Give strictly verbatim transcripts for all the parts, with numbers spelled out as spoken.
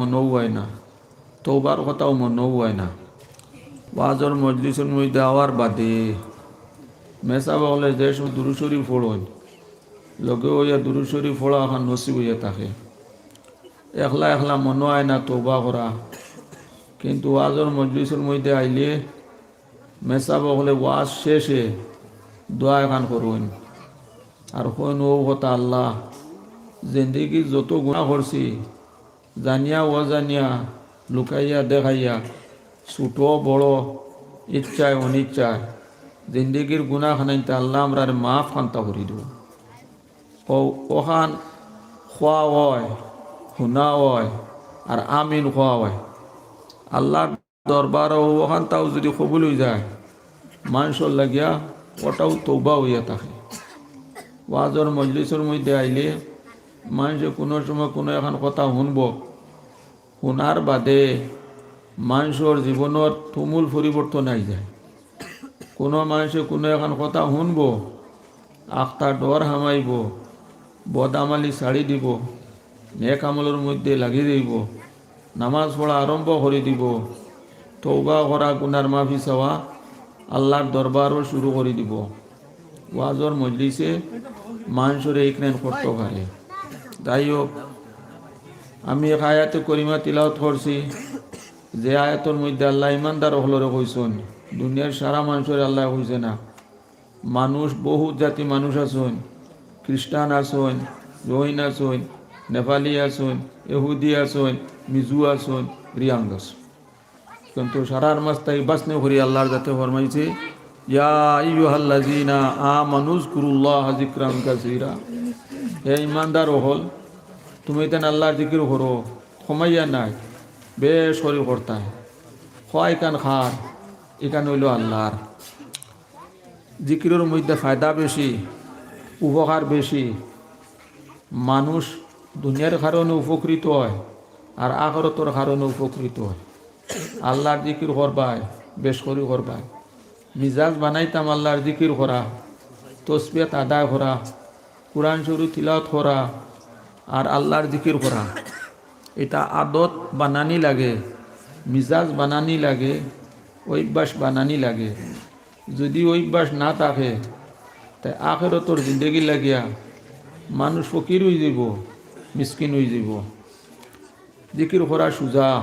মনো অয় না, তওবার কথাও মনো অয় না। ওয়াজর মজলিসর মধ্যে আওয়ার বাদে মেসাব অকলে যে সময় দুরুদ শরীফ পড়ইন, লগে অইয়া দুরুদ শরীফ পড়া অখান নসিব অইয়া থাকে। একলা একলা মনো অয় না তওবা করা, কিন্তু ওয়াজর মজলিসর মধ্যে আইলে মেসাব অকলে ওয়াজ শেষে দোয়া এখান করইন, আর কইন, "ও কথা আল্লাহ, জিন্দেগির যত গুনাহ করছি, জানিয়া অজানিয়া, লুকাইয়া দেখাইয়া, ছোট বড়, ইচ্ছায় অনিচ্ছায়, জিন্দেগির গুনাহ খানাইন্তা আল্লাহ আমরারে মাফ খান্তা করি দিও।" ও, অখান কওয়া অয়, হুনা অয়, আর আমিন কওয়া অয়। আল্লাহর দরবারো অখানতাও যুদি কবুল অইযায়, মানষর লাগিয়া অটাও তওবা অইয়া থাকে। ওয়াজর মজলিসর মধ্যে আইলে মানষে কুনু সময় কুনু এখান কথা হুনবো, হুনার বাদে মানষর জীবনর তুমুল পরিবর্তন আইযায়। কুনু মানষে কুনু এখান কথা হুনবো, আখতা ডর হামাইবো, বদ আমালি ছাড়ি দিবো, নেক আমলর মধ্যে লাগি যাইবো, নামাজ পড়া আরম্ভ করি দিবো, তওবা করা, গুনার মাফি চাওয়া, আল্লাহর দরবারও শুরু করি দিবো। ওয়াজর মজলিসে মানষরে ইকরাম করতো পারে। যাই হোক, আমি এক আয়াতে করিমা তিলাওয়াত করছি, যে আয়াতর মধ্যে আল্লাহ ইমানদার অকলরে কইছইন, দুনিয়ার সারা মানষরে আল্লাহ কইছে না। মানুষ, বহুত জাতি মানুষ আছইন, খ্রিস্টান আছইন, জৈন আছইন, নেপালি আছইন, এহুদি আছইন, মিজু আছইন, রিয়াং আছইন। কিন্তু সারার মাঝ থাকি বাছনি করি আল্লাহর জাতে ফরমাইছে, "ইয়া আইয়ুহাল্লাযীনা আমানু যকুরুল্লাহা যিকরান কাসীরা।" হে ইমানদার অকল, তুমিতাইন আল্লাহর জিকির করো, কমাইয়া নায়, বেশ করি করতায়। কওয়া ইখান কার? ইখান অইলো আল্লাহর। জিকিরর মধ্যে ফায়দা বেশি, উপকার বেশি। মানুষ দুনিয়ার কারণে উপকৃত অয়, আর আখেরাতর কারণে উপকৃত অয়। আল্লাহর জিকির করবায়, বেশ করি করবায়। মিজাজ বানাইতাম আল্লাহর জিকির করা, তসবিহাত আদায় করা, কুরআন শরীফ তিলাওয়াত করা, আর আল্লাহর জিকির করা। ইতা আদত বানানি লাগে, মিজাজ বানানি লাগে, অভ্যাস বানানি লাগে। যুদি অভ্যাস না থাকে, তে আখেরাতর জিন্দেগি লাগিয়া মানুষ ফকির অইযাইবো, মিসকিন অইযাইবো। জিকির করা সুজা,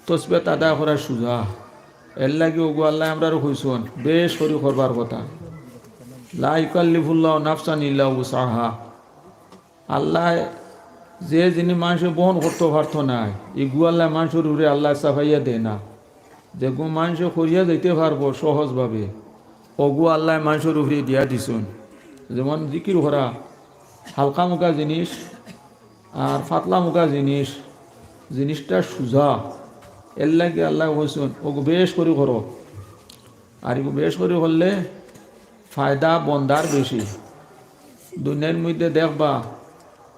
তসবিহাত আদায় করা সুজা। এরলাগি অগু আল্লায় আমরারে কইছইন, বেশ করি করবার কথা। লা ইউকাল্লিফুল্লাহু নাফসান ইল্লা উসআহা। আল্লায় যে জিনিস মানষে বহন করতো পারতো নায়, ইগু আল্লায় মানষর উপরে আল্লায় চাপাইয়া দেয় না। যেগু মানষে করিয়া যাইতে পারবো সহজভাবে, অগু আল্লায় মানষর উপরে দিয়া দিছইন। যেমন জিকির করা, হালকা মুকা জিনিস আর পাতলা মুকা জিনিস, জিনিসটা সুজা। এরলাগি আল্লায় কইছইন, "অগু বেশ করি করো।" আর ইগু বেশ করি করলে ফায়দা বন্দার বেশি। দুনিয়ার মধ্যে দেখবা,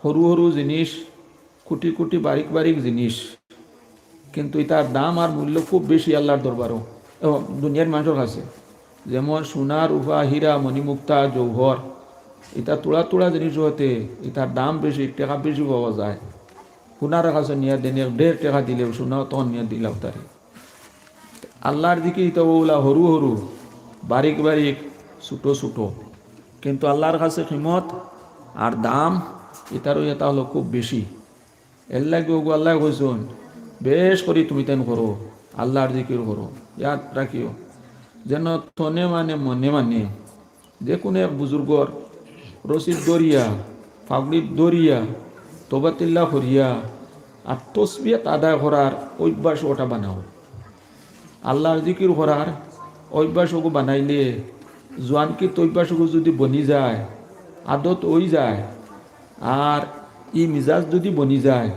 হুরু হুরু জিনিস, কুটি কুটি বারিক বারিক জিনিস, কিন্তু ইতার দাম আর মূল্য খুব বেশি আল্লাহর দরবারো এবং দুনিয়ার মানষর কাছে। যেমন সোনা, রূপা, হীরা, মণিমুক্তা, জৌহর, ইতা তুড়া তুড়া জিনিস অতে ইতার দাম বেশি, টেকা বেশি পাওয়া যায়। সোনার কাছে নিয়া দেন, এক দেড় টেকা দিলেও সোনা তখন নিয়া দিলাও তারে। আল্লাহর জিকির ইতা অউলা হুরু হুরু, বারিক বারিক, ছোট ছোট, কিন্তু আল্লাহর কাছে কিমত আর দাম ইতারও ইতা অইলো খুব বেশি। এরলাগি অগু আল্লায় কইছইন, "বেশ করি তুমিতাইন করো, আল্লাহর জিকির করো।" ইয়াদ রাখিও, যেন তনে মানে মনে মানে যেকুনু এক বুজুর্গর রশিদ ধরিয়া, পাগড়ি ধরিয়া, তওবা তিল্লা করিয়া, আর তসবিহাত আদায় করার অভ্যাস অটা বানাও। আল্লাহর জিকির করার অভ্যাস অগু বানাইলে, জোয়ানকিত অভ্যাস অগু যুদি বনি যায়, আদত অইযায়, আর ই মিজাজ যুদি বনি যায়,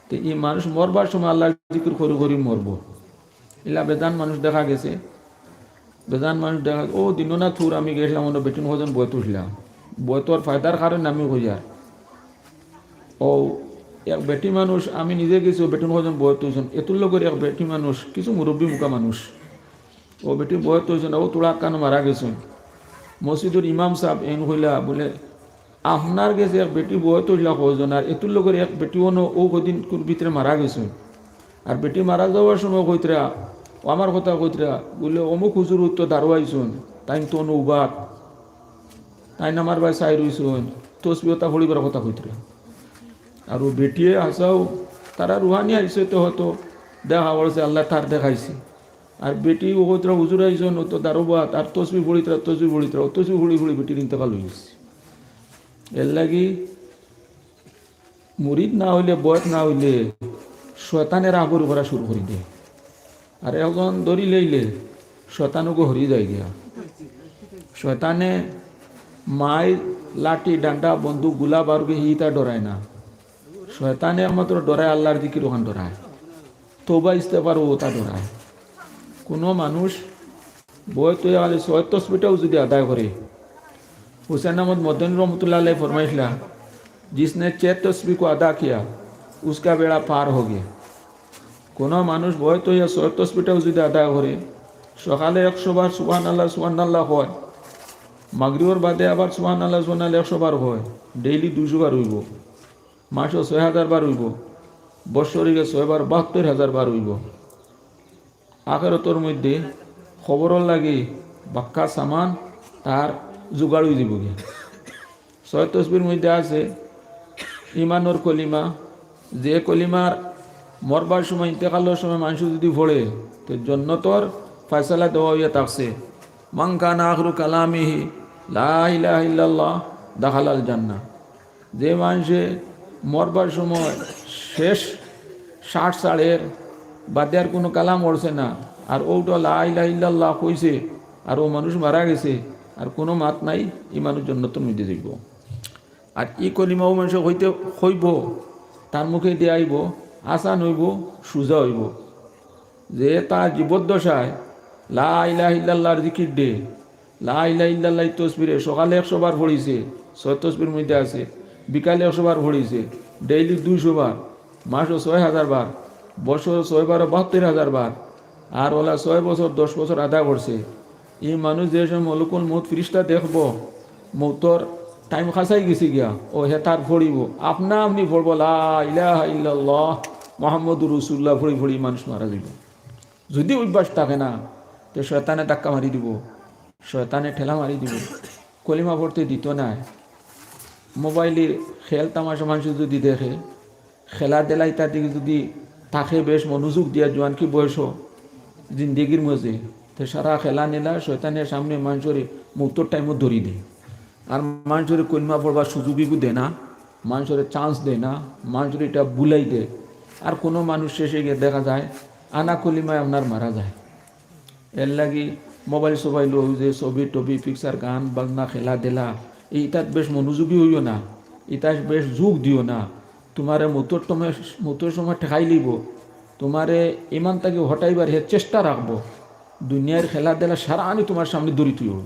তে ই মানুষ মরবার সময় আল্লাহর জিকির করি করি মরবো। ইলা বেজান মানুষ দেখা গেছে, বেজান মানুষ দেখা, অউ দিনও না থুর আমি গেছিলাম, অনো বেটিন কয়জন বইত উঠছিলা, বইতর ফায়দার কারণে আমি কইয়ার। অউ এক বেটি মানুষ, আমি নিজে গেছি, অউ বেটিন কয়জন বইত উঠছইন, এতুর লগর এক বেটি মানুষ, কিছু মুরব্বি মুখা মানুষ, অউ বেটি বইত উঠছইন, অউ তুড়া কানো মারা গেছইন। মসজিদর ইমাম সাব এইন কইলা বুলে, আপনার গেছে এক বেটি বয়তো অইলা কয়জন, আর এতুর লগর এক বেটি অনো অউ কয়দিন কুর ভিতরে মারা গেছইন। আর বেটি মারা যাওয়ার সময় কইতরা, ও আমার কথা কইতরা, বুলে, "অমুক হুজুর তো দারো আইছইন, তাইন তো অনো উবাত, তাইন আমার বায় চাই রইছইন, তসবি অতা পড়িবার কথা কইতরা।" আর অউ বেটিয়ে হাছাউ, তারা রুহানি আইছে তো হয়তো দেখা করছে, আল্লায় তার দেখাইছে। আর বেটি অউ কইতরা, "হুজুর আইছইন, ও তো দারো বাত, আর তসবি পড়িতরা, তসবি পড়িতরা, ও তসবি পড়ি পড়ি বেটির ইন্তেকাল অইগেছে।" এরলাগি মুরিদ না অইলে, বয়ত না অইলে শয়তানে রাগ করা শুরু করি দেয়। আর একজন ধরি লইলে শয়তান অগু হরি যায় গিয়া। শয়তানে মাইর, লাঠি, ডান্ডা, বন্দুক, গুলা, বারুদে হিতা ডরায় না। শয়তানে একমাত্র ডরায় আল্লার জিকির অখান ডরায়, তওবা ইস্তেগফার অতা ডরায়। কুনু মানুষ বয়তো অইয়া খালি ছয় তসবিটাও যুদি আদায় করে, হুসেন আহমদ মদনী রহমতুল্লাহ আলাইহি ফরমাইছলা, "জিসনে ছে তসবি কো আদা কিয়া, উসকা বেড়া পার হো গিয়া।" কুনু মানুষ বয়তো অইয়া ছয় তসবিটাও যুদি আদায় করে, সকালে একশো বার সুবহানাল্লাহ, সুবহানাল্লাহ কয়, মাগরিবর বাদে আবার সুবহানাল্লাহ, সুবহানাল্লাহ একশো বার কয়, ডেইলি দুইশো বার অইবো, মাসো ছয় হাজার বার অইবো, বৎসরে গিয়া ছয় বার বাহাত্তর হাজার বার অইবো। আখেরাতর মধ্যে কবরর লাগি বাক্কা সামান তার জুগাড় অইযিবো গিয়া। ছয় তসবির মধ্যে আছে ইমানর কলিমা, যে কলিমার মরবার সময়, ইন্তেকালর সময় মানষে যুদি পড়ে, তে জন্নতর ফয়সালা দেওয়া অইয়া থাকছে। "মান কানা আখরু কালামিহি লা ইলাহা ইল্লাল্লাহ দাখালাল জান্নাহ।" যে মানষে মরবার সময় শেষ শ্বাস ছাড়ের, বাদে আর কুনু কালাম করছে না, আর অউটা লা ইলাহা ইল্লাল্লাহ কইছে, আর অউ মানুষ মারা গেছে, আর কুনু মাত নাই, ই মানুষ জন্নতর মধ্যে যাইবো। আর ই কলিমা অউ মানষে কইতে কইবো, তার মুখে দিয়া আইবো, আসান অইবো, সুজা অইবো। যে তার জীবদ্দশায় লা ইলাহা ইল্লাল্লাহর জিকির দে, লা ইলাহা ইল্লাল্লাহ তসবিরে সকালে একশো বার পড়িছে, ছয় তসবির মধ্যে আছে, বিকালে একশো বার পড়িছে, ডেইলি দুইশো বার, মাসো ছয় হাজার বার, বৎসরো ছয় বারো বাহাত্তর হাজার বার, আর অলা ছয় বছর, দশ বছর আদায় করছে। ই মানুষ যে সময় মলকুল মউত ফিরিস্তা দেখবো, মউতর টাইম কাছাই গেছে গিয়া, অউ হে তার পড়িবো, আপনা আপনি পড়বো, "লা ইলাহা ইল্লাল্লাহ মুহাম্মাদুর রাসূলুল্লাহ" পড়ি পড়ি মানুষ মারা যাইবো। যুদি অভ্যাস থাকে না, তে শয়তানে ধাক্কা মারি দিবো, শয়তানে ঠেলা মারি দিবো, কলিমা পড়তে দিতো নায়। মোবাইলে খেল তামাশা মানষে যুদি দেখে, খেলাধুলা ইত্যাদি যুদি থাকে বেশ মনোযোগ দিয়া জোয়ানকি বয়সো জিন্দেগির মাঝে, তে সারা খেলাধুলা শয়তানের সামনে মানষরে মউতর টাইমো ধরি দেয়। আর মানষরে কলিমা পড়বার সুযোগ ইগু দেয় না, মানষরে চান্স দেয় না, মানষরে ইটা ভুলাই দেয়। আর কুনু মানুষ শেষে গিয়া দেখা যায় আনা কলিমায় আপনার মারা যায়। এরলাগি মোবাইল সোবাইল অউ যে ছবি টবি, পিকচার, গান, বাজনা, খেলাধুলা, ইতাত বেশ মনোযোগী অইও না, ইতাত বেশ যোগ দিও না। তুমারে মউতর সময়, মউতর সময় ঠেকাই লইবো, তুমারে ইমান থাকি হটাইবার হে চেষ্টা রাখবো। দুনিয়ার খেলাধুলা সারাহানি তুমার সামনে ধরি থুইবো।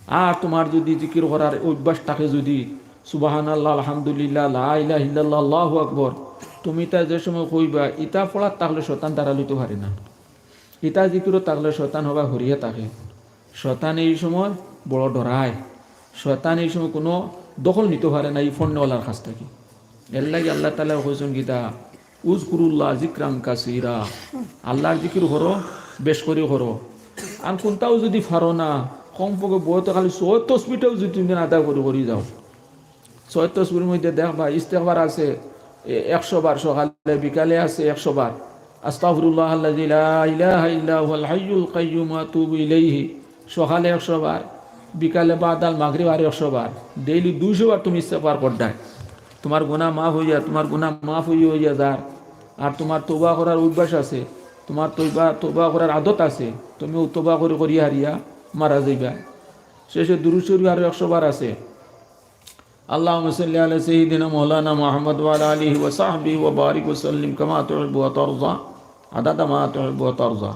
আর তুমার যুদি জিকির করার অভ্যাস থাকে যুদি, সুবহানাল্লাহ, আলহামদুলিল্লাহ, লা ইলাহা ইল্লাল্লাহ, আল্লাহু আকবার, তুমি ইতা যে সময় কইবা, ইতা পড়াত থাকলে শয়তান দাঁড়াইতো পারে না। ইতা জিকিরো থাকলে শয়তান হবা হরিয়া থাকে। শয়তানে ই সময় বড় ডরায়। শয়তানে ই সময় কুনু দখল নিতো পারে না ই ফোনওয়ালার কাছ থাকি। এরলাগি আল্লাহ তাআলায় কইছইন কিতা, "উযকুরুল্লাহ যিকরান কাসীরা।" আল্লাহর জিকির করো, বেশ করি করো। আর কুনটাও যুদি পারো না, কমপক্ষে বইতে খালি ছয় তসবিটাও যুদি তুমি আদায় করি করি যাও, ছয় তসবির মধ্যে দেখবা, ইস্তেগফার আছে এ-, একশো বার সকালে, বিকালে আছে একশো বার। আস্তাগফিরুল্লাহাল্লাযী লা ইলাহা ইল্লা হুয়াল হাইয়ুল কাইয়্যুম ওয়া আতুবু ইলাইহি, সকালে একশো বার, বিকালে বাদাল মাগরিব আর একশো বার। ডেইলি দুইশো বার তুমি ইস্তেগফার করদায়। তুমার গুনাহ মাফ অইয়া, তুমার গুনাহ মাফ অইয়া, অইয়া যার। আর তুমার তওবা করার অভ্যাস আছে, তুমার তওবা, তওবা করার আদত আছে, তুমি অউ তওবা করি করি হারিয়া মারা যাইবা। শেষে দুরূদ শরীফ আরো একশো বার আছে। আল্লাহুম্মা সাল্লি আলা সাইয়্যিদিনা মাওলানা মুহাম্মদ ওয়া আলা আলিহি ওয়া সাহবিহি ওয়া বারিক ওয়া সাল্লিম কামা তুহিব্বু ওয়া তারদা, আদাদা মা তুহিব্বু ওয়া তারদা।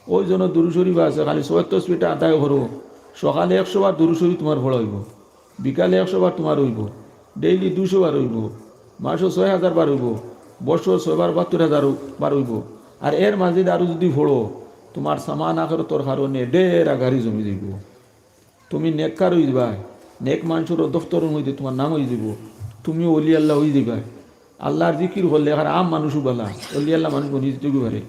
অউ জন্য দুরূদ শরীফ আছে, খালি ছয় তসবিটা আদায় করো। সকালে একশো বার দুরূদ শরীফ তুমার পড়া অইবো, বিকালে একশো বার তুমার অইবো, ডেইলি দুইশো বার অইবো, মাসো ছয় হাজার বার অইবো, বছর ছয় বার বাহাত্তর হাজার বার অইবো। আর এর মাঝে আরো যুদি পড়ো, তুমার সামান আখেরাতর কারণে ঢের আগারি জমি যাইবো। তুমি নেককার অইবায়, নেক মানষর দফতরর মধ্যে তুমার নাম অইযিবো, তুমিও অলি আল্লাহ অইযিবায়। আল্লাহর জিকির করলে এখানে আম মানুষও বালা, অলি আল্লাহ মানুষ বনি যিতোগি পারে।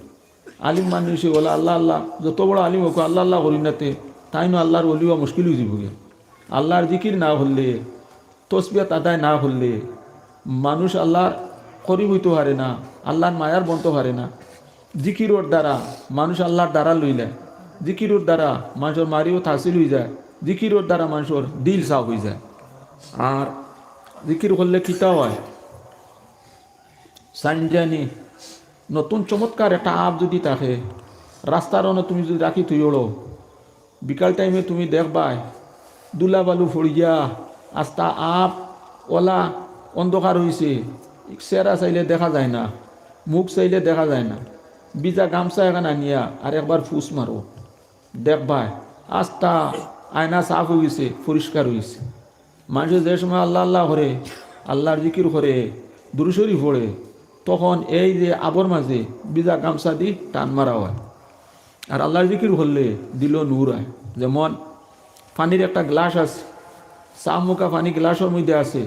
আলিম মানুষে বলে আল্লাহ আল্লাহ, যত বড় আলিম অউক, আল্লাহ আল্লাহ করি না তে, তাইনও আল্লাহর অলি অওয়া মুশকিল অইযিবোগি। আল্লাহর জিকির না করলে, তসবিহাত আদায় না করলে, মানুষ আল্লাহর করিব অইতো পারে না, আল্লাহর মায়ার বনতো পারে না। জিকিরর দ্বারা মানুষ আল্লাহর দ্বারা লইলে, জিকিরর দ্বারা মানষর মারিফত হাসিল অইযায়, জিকিরর দ্বারা মানষর দিল সাফ অইযায়। আর জিকির করলে কিতা অয়? সাইনজানি নতুন চমৎকার একটা আপ যদি থাকে, রাস্তার অনো তুমি যদি রাখি থুইওড়ো, বিকাল টাইমে তুমি দেখবায়, ধুলা বালু ফড়িয়া আস্তা আপ অলা অন্ধকার অইছে, চেহারা চাইলে দেখা যায় না, মুখ চাইলে দেখা যায় না। ভিজা গামছা এখান আনিয়া আর একবার ফুস মারো, দেখবায় আস্তা আয়না সাফ অইগেছে, পরিষ্কার অইছে। মানষে যে সময় আল্লাহ আল্লাহ করে, আল্লাহর জিকির করে, দুরুদ শরিফ পড়ে, তখন এই যে আপর মাঝে ভিজা গামছা দি টান মারা অয়। আর আল্লাহর জিকির করলে দিলো নূর অয়। যেমন পানির একটা গ্লাস আছে, সাফ মুখা পানি গ্লাসর মধ্যে আছে,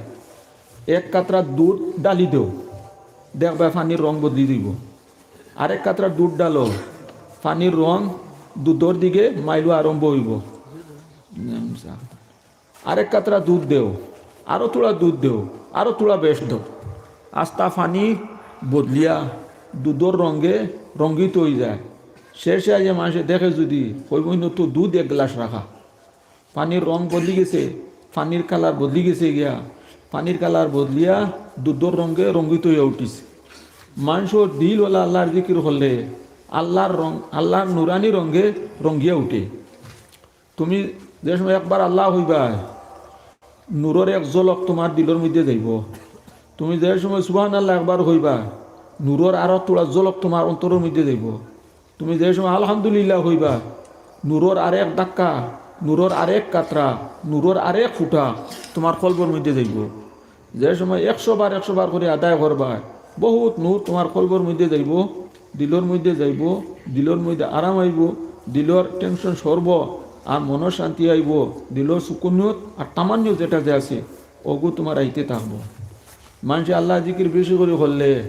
এক কাতরা দুধ ঢালি দেও, দেখবায় পানির রং বদলি দিবো। আরেক কাতরা দুধ ঢালো, পানির রং দুধর দিকে মাইলো আরম্ভ অইবো। আরেক কাতরা দুধ দেও, আরো থুড়া দুধ দেও, আরো থুড়া বেশ দেও। আস্তা পানি বদলিয়া দুধর রঙে রঙ্গিত অইযায়। শেষে আইয়া মানষে দেখে যদি, কইবো, "ইনো তো দুধ এক গ্লাস রাখা, পানির রং বদলি গেছে, পানির কালার বদলি গেছে গিয়া, পানির কালার বদলিয়া দুধর রঙে রঙ্গিত অইয়া উঠিছে।" মানষর দিল অলা আল্লাহর জিকির করলে আল্লাহর রং, আল্লাহর নুরানি রঙে রঙ্গিয়া উঠে। তুমি যে সময় একবার আল্লাহ কইবায়, নূরর এক ঝলক তুমার দিলর মধ্যে যাইবো। তুমি যে সময় সুবহানাল্লাহ একবার কইবায়, নূরর আরো থুড়া ঝলক তুমার অন্তরর মধ্যে যাইবো। তুমি যে সময় আলহামদুলিল্লাহ কইবায়, নূরর আরেক ধাক্কা, নূরর আরেক কাতরা, নূরর আরেক ফুটা তুমার কলবর মধ্যে যাইবো। যে সময় একশো বার, একশো বার করি আদায় করবায়, বহুত নূর তুমার কলবর মধ্যে যাইবো, দিলর মধ্যে যাইবো, দিলর মধ্যে আরাম আইবো, দিলর tension সরবো, আর মনর শান্তি আইবো, দিলর সুকুনিয়ত আর তামান্নিয়ত যেটা যে আছে, অগু তুমার আইতে থাকবো। মানষে আল্লাহর জিকির বেশি করি করলে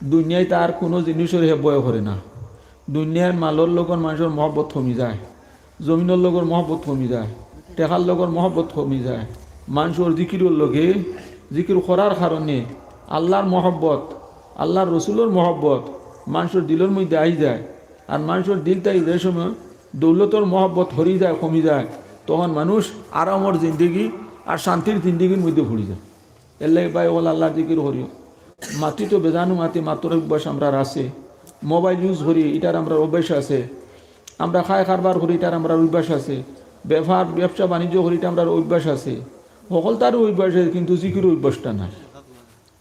দুনিয়াত আর কুনু জিনিসর হে ভয় করে না। দুনিয়ার মালর লগর মানষর মহব্বত কমি যায়, জমিনর লগর মহব্বত কমি যায়, টেকার লগর মহব্বত কমি যায়। মানষর জিকিরর লগে, জিকির করার কারণে আল্লাহর মহব্বত, আল্লাহর রসুলর মহব্বত মানষর দিলর মধ্যে আই যায়। আর মানষর দিল থাকি যে সময় দৌলতর মহব্বত হরি যায়, কমি যায়, তখন মানুষ আরামর জিন্দেগি আর শান্তির জিন্দেগির মধ্যে পড়ি যায়। এর লাগি ভাই অকল আল্লাহর জিকির করিও। মাতি তো বেজানু মাতি, মাতর অভ্যাস আমরার আছে। Mobile use করি, ইটার আমরার অভ্যাস আছে। আমরা খাই কারবার করি, ইটার আমরার অভ্যাস আছে। বেপার, ব্যবসা বাণিজ্য করি, ইটা আমরার অভ্যাস আছে। হকলতারও অভ্যাস আছে, কিন্তু জিকিরর অভ্যাসটা নাই।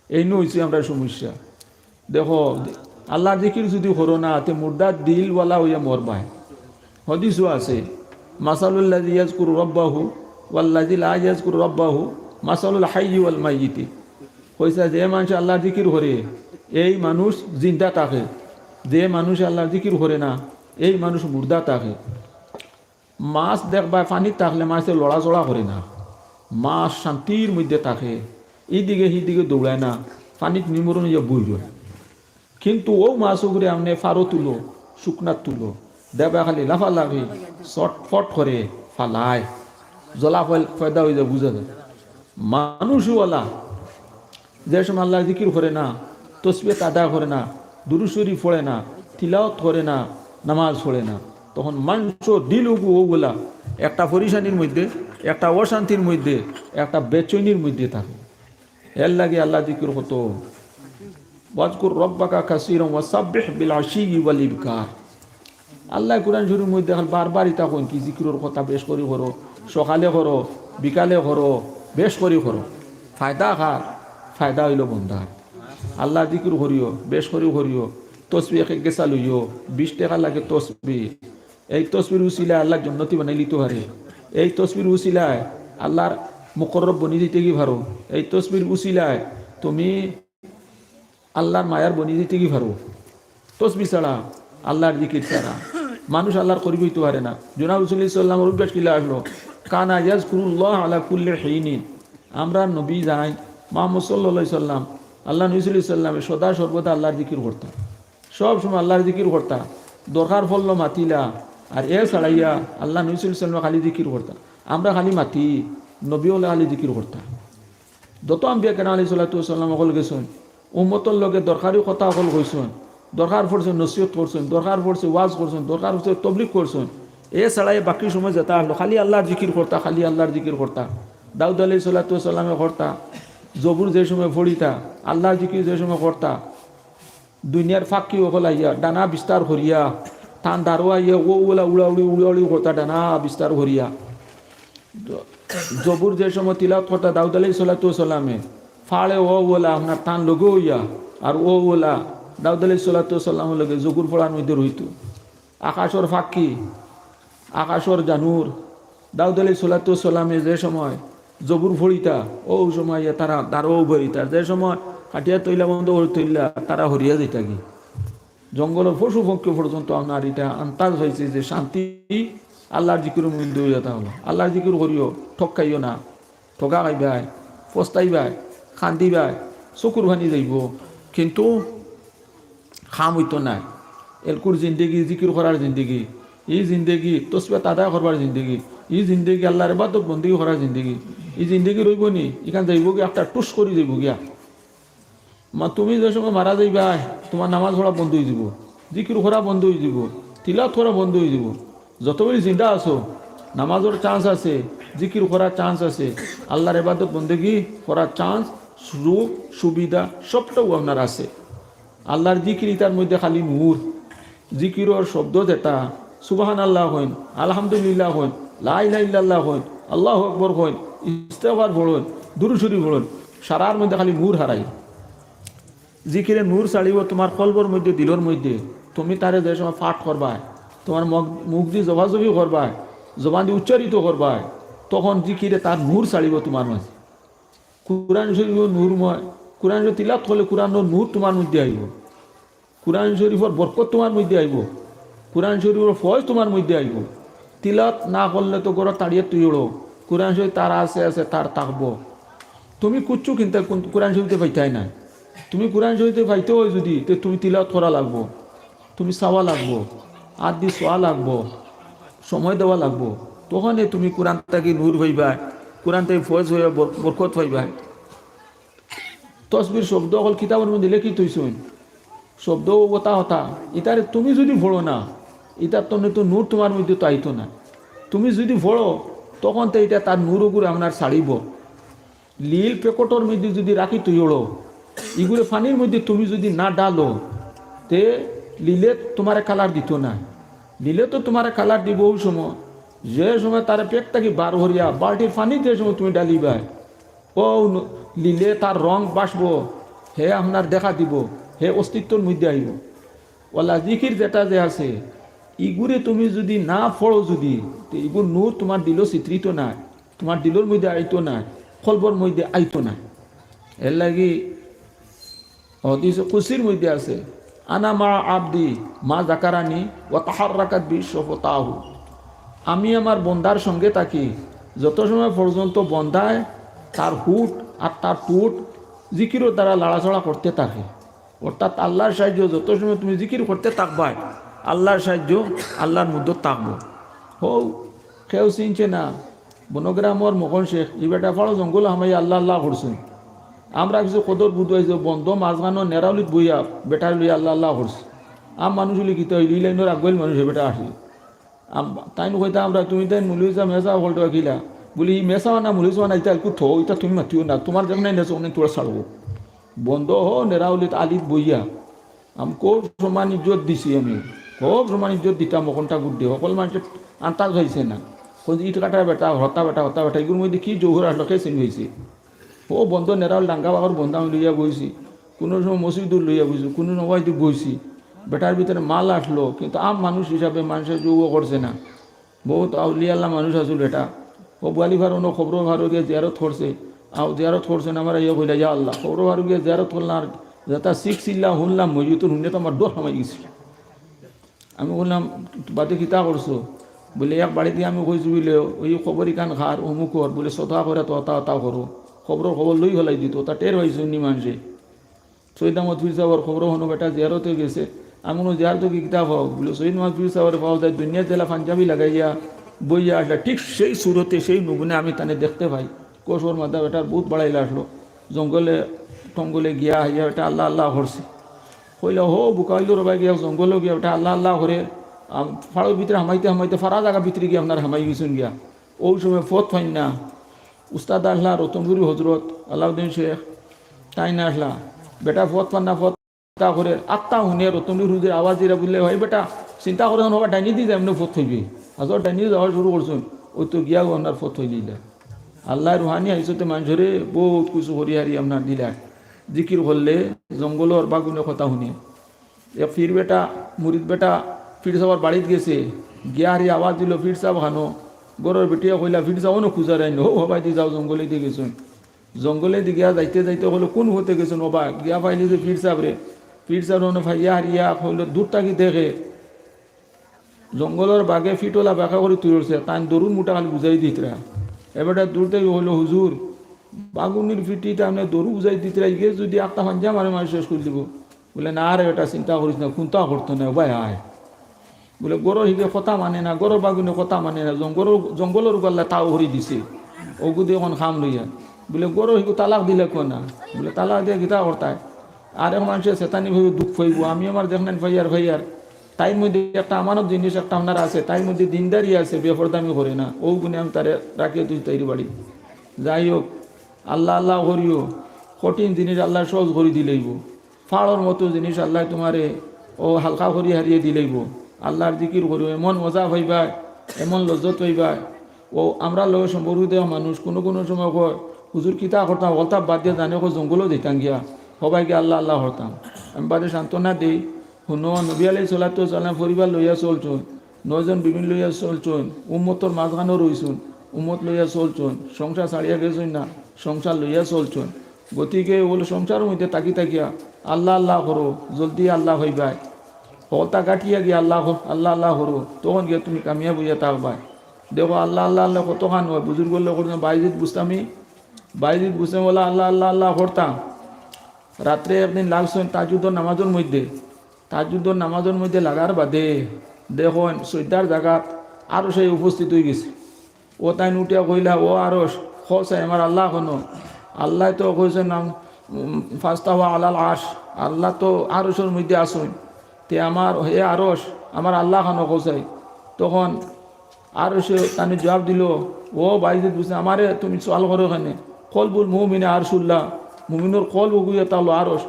এইন অইছে আমরার সমস্যা। দেখো, আল্লাহর জিকির যদি করো না, তে মুর্দার দিলওয়ালা অইয়া মরবায়। হাদিসও আছে, "মাসালুল্লাযী ইয়াযকুরু রাব্বাহু ওয়াল্লাযী লা ইয়াযকুরু রাব্বাহু মাসালুল হাইয়্যি ওয়াল মাইয়িতি।" কইছে, যে মানষে আল্লাহর জিকির করে, এই মানুষ জিন্দা থাকে, যে মানষে আল্লাহর জিকির করে না, এই মানুষ মুর্দা থাকে। মাছ দেখবায় পানিত থাকলে মাছে লড়াচড়া করে না, মাছ শান্তির মধ্যে থাকে, ইদিকে হিদিকে দৌড়ায় না, পানিত নিমরণ অইয়া বই রয়। কিন্তু অউ মাছ অগুরে আপনে ফারো তুলো, শুকনাত তুলো, দেখবায় খালি লাফালাফি, ছটফট করে ফালায়, জলা ফয়-, ফয়দা অইযায়, বুঝা যায়। মানুষও অলা, যে সময় আল্লাহর জিকির করে না, তসবিহাত আদায় করে না, দুরুদ শরিফ পড়ে না, তিলাওয়াত করে না, নামাজ পড়ে না, তখন মানষর দিল অগু অগুলা একটা পরিশানির মধ্যে, একটা অশান্তির মধ্যে, একটা বেচইনির মধ্যে থাকে। এর লাগি আল্লাহর জিকির করো, "ওয়াযকুর রাব্বাকা কাসীরান ওয়াসাব্বিহ বিল আশিয়্যি ওয়াল ইবকার।" আল্লায় কুরআন শরিফর মধ্যে অখন বারবার ইতা কইন কি, জিকিরর কথা বেশ করি করো, সকালে করো, বিকালে করো, বেশ করি করো। ফায়দা কার? ফায়দা অইলো বন্দার। আল্লাহর জিকির করিও, বেশ করি করিও, তসবি এক এক গেছা লইও, বিশ টেকা লাগে তসবি। এই তসবির উসিলায় আল্লায় জন্নতি বানাইলিতো পারে। এই তসবির উসিলায় আল্লাহর মুকররব বনি যিতোগি পারো। এই তসবির উসিলায় তুমি আল্লাহর মায়ার বনি যিতোগি পারো। তসবি ছাড়া, আল্লাহর জিকির ছাড়া মানুষ আল্লাহর করিব অইতো পারে না। জনাব রাসূলুল্লাহ সাল্লাল্লাহু আলাইহি ওয়াসাল্লামর অভ্যাস কিলা আছলো? কানা ইয়াজকুরুল্লাহ আলা কুল্লি হিনিন। আমরার নবী যেইন, মুহাম্মদ সাল্লাল্লাহু আলাইহি সাল্লাম, আল্লার নবী সাল্লাল্লাহু আলাইহি সাল্লামে সদা সর্বদা আল্লার জিকির করতা, সব সময় আল্লার জিকির করতা। দরকার পড়লো মাতিলা, আর এ ছাড়াইয়া আল্লার নবী সাল্লাল্লাহু আলাইহি সাল্লামে খালি জিকির করতা। আমরা খালি মাতি, নবী অকলে খালি জিকির করতা। যত আম্বিয়া কেরাম আলাইহিস সালাতু ওয়াস সালাম অকল গেছইন, উম্মতর লগে দরকারি কথা অকল কইছইন, দরকার পড়ছে নসিহত করছইন, দরকার পড়ছে ওয়াজ করছইন, দরকার পড়ছে তবলিগ করছইন। এ ছাড়াইয়া বাকি সময় যেতা আছলো, খালি আল্লার জিকির করতা, খালি আল্লার জিকির করতা। দাউদ আলাইহিস সালাতু ওয়াস সালামে করতা, জবুর যে সময় পড়িতা, আল্লার জিকির যে সময় করতা, দুনিয়ার পাখি অকল আইয়া ডানা বিস্তার করিয়া, তান দারো আইয়া অউ অলা উড়াউড়ি উড়াউড়ি করতা ডানা বিস্তার করিয়া। জ-, জবুর যে সময় তিলাওত করতা দাউদ আলাইহিস সালাতু ওয়াস সালামে, ফাড়ে অউ অলা আপনার তান লগে অইয়া, আর অউ অলা দাউদ আলাইহিস সালাতু ওয়াস সালামর লগে জবুর পড়ার মধ্যে রইতো। আকাশর পাখি, আকাশর জানুর, দাউদ আলাইহিস সালাতু ওয়াস সালামে যে সময় জবুর পড়িতা, অউ সময় ইয়া তারা দারো উবারিতা, যে সময় কাটিয়া তইলা বন্ধ করি তইলা, তারা হরিয়া যাইতাগি। জঙ্গলর পশু পক্ষী পর্যন্ত আপনার ইটা আন্দাজ পাইছে যে শান্তি আল্লার জিকিরর মধ্যে অইয়া তা অইলো। আল্লার জিকির করিও, ঠক খাইও না, ঠগা খাইবায়, পস্তাইবায়, কান্দিবায়, চকুর পানি যাইবো, কিন্তু কাম অইতো নায়। এলকুর জিন্দেগি জিকির করার জিন্দেগি, ই জিন্দেগি তসবিহাত আদায় করবার জিন্দেগি, ই জিন্দেগি আল্লার ইবাদত বন্দেগি করার জিন্দেগি। ই জিন্দেগি রইবো নি, ইখান যাইবোগি একটা টুস করি যাইবো গিয়া। মা, তুমি যে সময় মারা যাইবায়, তুমার নামাজ পড়া বন্ধ অইযিবো, জিকির করা বন্ধ অইযিবো, তিলাওত করা বন্ধ অইযিবো। যতবেরি জিন্দা আছো, নামাজর chance আছে, জিকির করার chance আছে, আল্লার ইবাদত বন্দেগি করার chance, সুযোগ সুবিধা সবটাউ আপনার আছে। আল্লার জিকির ইতার মধ্যে খালি নূর। জিকিরর শব্দ যেতা, সুবহানাল্লাহ কইন, আলহামদুলিল্লাহ কইন, লা ইলাহা ইল্লাল্লাহ কইন, আল্লাহু আকবার কইন, ইস্তেগফার পড়ইন, দুরূদ শরীফ পড়ইন, সারার মধ্যে খালি নূর হারাই। জিকিরে নূর ছাড়িবো তুমার কলবর মধ্যে, দিলর মধ্যে। তুমি তারে যে সময় পাঠ করবায়, তুমার মগ-, মুখদি জবাজবি করবায়, জবানদি উচ্চারিত করবায়, তখন জিকিরে তার নূর ছাড়িবো তুমার মাঝে। কুরআন শরীফও নূরময়। কুরআন শরীফ তিলাওত করলে কুরআনর নূর তুমার মধ্যে আইবো। কুরআন শরীফর বরকত তুমার মধ্যে আইবো। কুরআন শরীফর ফয়েজ তুমার মধ্যে আইবো। তিলাওত না করলে তো ঘরো তাড়িয়া থইলো। কুরআন শরীফ তার আছে আছে, তার থাকবো। তুমি কুচ্ছু কিন্তা কুন-, কুরআন শরীফ থাকি পাইতায় নায়। তুমি কুরআন শরীফ থাকি পাইতে অয় যুদি, তে তুমি তিলাওত করা লাগবো, তুমি চাওয়া লাগবো, আতদি চাওয়া লাগবো, সময় দেওয়া লাগবো। তখনে তুমি কুরআন থাকি নূর পাইবায়, কুরআন থাকি ফয়েজ পাইবায়, বর-, বরকত পাইবায়। তসবির শব্দ অকল কিতাবর মধ্যে লেখি থইছইন, শব্দ অতা অতা, ইতারে তুমি যুদি পড়ো না, ইতার তনে তো নূর তুমার মধ্যে তো আইতো নায়। তুমি যুদি পড়ো, তখন তো ইটা তার নূর অগুরে আপনার ছাড়িবো। লিল প্যাকেটর মধ্যে যুদি রাখি থইলো, ইগুরে পানির মধ্যে তুমি যুদি না ঢালো, তে লিলে তুমারে কালার দিতো নায়। লিলে তো তুমারে কালার দিবো অউ সময়, যে সময় তারে প্যাকেট থাকি বার করিয়া বালটির পানি যে সময় তুমি ঢালিবায়, অউ ন-, লিলে তার রং ভাসবো, হে আপনার দেখা দিবো, হে অস্তিত্বর মধ্যে আইবো। অলা জিকির যেতা যে আছে, ইগুরে তুমি যুদি না পড়ো যুদি, তে ইগুর নূর তুমার দিলো ছিদ্রিত নায়, তুমার দিলর মধ্যে আইতো নায়, কলবর মধ্যে আইতো নায়। এরলাগি হাদিসে কুদসির মধ্যে আছে, "আনা মা আবদি মা যাকারানি ওয়া তাহাররাকাত বি শাফাতাহু।" আমি আমার বন্দার সঙ্গে থাকি, যত সময় পর্যন্ত বন্দায় তার হুট আর তার টুট জিকিরর দ্বারা লাড়াচাড়া করতে থাকে। অর্থাৎ আল্লার সাহায্য, যত সময় তুমি জিকির করতে থাকবায়, আল্লার সাহায্য, আল্লার মদত থাকবো। হউ, কেউ চিনছে না, বনগ্রামর মকন শেখ, ই বেটা ফাড়ো জঙ্গল হামাইয়া আল্লাহ আল্লাহ করছে। আমরা কিছু কদর বুধ অইছে, বন্দ মাঝখানো নেরাউলিত বইয়া বেটারে লইয়া আল্লাহ আল্লাহ করছে। আম মানুষ অইলে কিতা অইল, ই লাইনর আগুয়াইল মানুষ ই বেটা আসে। আম-, তাইন কইতা আমরা, "তুমি তাইন মুলুই সাব, মেসাব অকলটা কিলা?" বুলি, "ই মেসাব না মুলুই সাব না, ইতা একটু থো, ইতা তুমি মাতিও না, তুমার যেমনে নেছো, অমনে তুমারে ছাড়বো।" বন্দ হ, নেরাউলিত আলিত বইয়া। আম খুব সম্মান ইজ্জত দিছি আমি, খুব সম্মান ইজ্জত দিতাম অখনটা গুড্ডে। হকল মানষে আন্দাজ পাইছে না। কইছে, "ইট কাটার বেটা, হতা বেটা, হতা বেটা, ইগুর মধ্যে কি জৌহর আসলো, কে চিনি পাইছে?" ও বন্দ নেরাউল ডাঙ্গা বাগর বন্দ আমি লইয়া বইছি, কুনু সময় মসজিদুর লইয়া বইছি, কুনু সময় ইদি বইছি। বেটার ভিতরে মাল আসলো, কিন্তু আম মানুষ হিসাবে মানষে জৌও করছে না। বউত আউলিয়া আল্লাহ মানুষ আছিল বেটা। ও বুয়ালি ফারুনো কবর ফারু গিয়া জিয়ারত করছে, আও জিয়ারত করছে না, আমার ইয়ে কইলা, "ইয়া আল্লাহ, কবর ফারু গিয়া জিয়ারত করলাম, আর যেটা শিখছিলাম, শুনলাম, মসজিদর শুনে তো আমার ডর হামাই গেছে।" আমি কইলাম, "বাদে কিতা করছো?" বুলে, এক বাড়িত গিয়া আমি কইছি বুলে, "ওই কবর ইখান কার?" "অমুকর।" বুলে, "সদকা করি তো অতা অতা করো।" কবরর খবর লই ফালাই দিতো, অতা টের পাইছইন নি মানষে? সৈয়দ আহমদ পীর সাবর কবরো হনো বেটা জিয়ারতে গেছে, আমি কইনু, "জিয়ারতো গিয়া কিতা পাও?" বুলে, "সৈয়দ আহমদ পীর সাবরে পাওয়া যায়, দুনিয়াত যেলা পাঞ্জাবি লাগাইয়া বইয়া আছলা, ঠিক সেই সুরতে, সেই নমুনায় আমি তানে দেখতে পাই।" কসবর মাঝে বেটার বুধ বাড়াইলা আছলো, জঙ্গলে টঙ্গলে গিয়া আইয়া বেটা আল্লাহ আল্লাহ করছে। কইলা, "হো বুকাইলর বায় গিয়া জঙ্গলো গিয়া বেটা আল্লাহ আল্লাহ করে, আম, ফাড়র ভিতরে হামাইতে হামাইতে ফাড়া জাগা ভিতরে গিয়া আপনার হামাই গেছইন গিয়া।" অউ সময় পথ পাইন না। উস্তাদ আছলা রতনপুরি হজরত আলাউদ্দিন শেখ, তাইন আছলা। বেটা পথ পাইন না, পথ চিন্তা করে, আত্তা হুনে রতনপুরি হুজুরর আওয়াজ দিরা বুলে, "ভাই বেটা, চিন্তা করে হন হবা ডাইনিদি যাইমু নে পথ পাইবে।" আচ্ছা ডাইনিদি যাওয়া শুরু করছইন, অউ তো গিয়াউ আপনার পথ পাইলিলা। আল্লায় রুহানি হাইছতে মানষরে বউত কিছু করি হারি আপনার দিলা। জিকির করলে জঙ্গলর বাগুনে কথা হুনে। এক পীর বেটা, মুরিদ বেটা, পীর সাবর বাড়িত গেছে, গিয়া হারি আওয়াজ দিলো, "পীর সাব কানো?" ঘরর বেটিয়ে কইলা, "পীর সাব অনো খুজার আইন, হউ হবায়দি যাও, জঙ্গলেদি গেছইন।" জঙ্গলেদি গিয়া যাইতে যাইতে কইলো, "কুন পথে গেছইন ওবা?" গিয়া পাইলে যে পীর সাবরে, পীর সাবরে অনো পাইয়া হারিয়া কইলো, দূর থাকি দেখে, জঙ্গলর বাঘে ফিটলা বাঁকা করি তুলছে, তাইন দড়ির মুঠা খালি বুজাই দিতরা। এবারে দূর থাকি কইলো, "হুজুর, বাগুনির ফিটিত আপনে দড়ি বুজাই দিতরা, ইগে যুদি আত্তা পাঞ্জা মারে মারি শেষ করি দিবো।" বুলে, "না রে বেটা, চিন্তা করিস না, কুন্তা করতো না, ওবায় আয়।" বুলে, "ঘরর হিগে কথা মানে না, ঘরর বাগুনে কথা মানে না, জঙ্গলর, জঙ্গলর উগাল্লা তাও করি দিছে, অগুদি অখন কাম লইয়া।" বুলে, "ঘরর হিগু তালাক দিলে কো না?" বুলে, "তালাক দিয়া কিতা করতায়?" আরেক মানষে ছেতানি ভাবে দুখ পাইবো, আমি আমার দেখনাইন পাইয়ার পাইয়ার, তাইর মধ্যে একটা আমানত জিনিস একটা আপনার আছে, তাইর মধ্যে দিনদারি আছে, বেপরদামি করে না, অউ গুণে আমি তারে রাখিয়া থুইছি তাইর বাড়ি। যাই হোক, আল্লাহ আল্লাহ করিও, কঠিন জিনিস আল্লায় সহজ করি দিলাইবো, ফাড়র মতো জিনিস আল্লায় তুমারে অউ হালকা করি হারিয়ে দিলাইবো। আল্লাহর জিকির করিও, এমন মজা পাইবায়, এমন লজ্জত পাইবায়। অউ আমরার লগে সম্পর্কিত মানুষ কুনু কুনু সময় কয়, "হুজুর কিতা করতাম, অকলতা বাদ দিয়া জানে কয় জঙ্গলো যাইতাম গিয়া, হবায় গিয়া আল্লাহ আল্লাহ করতাম।" আমি বাদে সান্ত্বনা দেই, হুনো, নবী আলাইহিস সালাতু ওয়াস সালাম পরিবার লইয়া চলছইন, নয়জন বিবিন লইয়া চলছইন, উম্মতর মাঝখানো রইছইন, উম্মত লইয়া চলছইন, সংসার ছাড়িয়া গেছইন না, সংসার লইয়া চলছইন। গতিকে অউ সংসারর মধ্যে থাকি থাকিয়া আল্লাহ আল্লাহ করো, জলদি আল্লাহ পাইবায়। হকলতা কাটিয়া গিয়া আল্লাহ, আল্লাহ আল্লাহ করো, তখন গিয়া তুমি কামিয়াব অইয়া থাকবায়। দেখো আল্লাহ আল্লাহ আল্লাহ কতখান অয়, বুজুর্গ অকলে করছইন, বায়েজিদ বুস্তামি, বায়েজিদ বুস্তামি অলা আল্লাহ আল্লাহ আল্লাহ করতা। রাত্রে একদিন লাগছইন তাহাজ্জুদর নামাজর মধ্যে, তাহাজ্জুদর নামাজর মধ্যে লাগার বাদে দেখইন সইজদার জাগাত আরশে উপস্থিত অইগেছে। অউ তাইন উঠিয়া কইলা, "ও আরশ, কও চাই আমার আল্লাহ কানো?" আল্লায় তো কইছইন নাম, উম, "ফাস্তাওয়া আলাল আরশ", আল্লাহ তো আরশর মধ্যে আছইন। তে আমার হে আরশ, আমার আল্লাহ কানো কও চাই। তখন আরশে তানে জুয়াব দিলো, "ও বায়েজিদ বুস্তামি, আমারে তুমি সওয়াল করো কেনে? কলবুল মুমিনি আরশুল্লাহ, মুমিনর কলব অগুয়ে তা অইলো আরশ।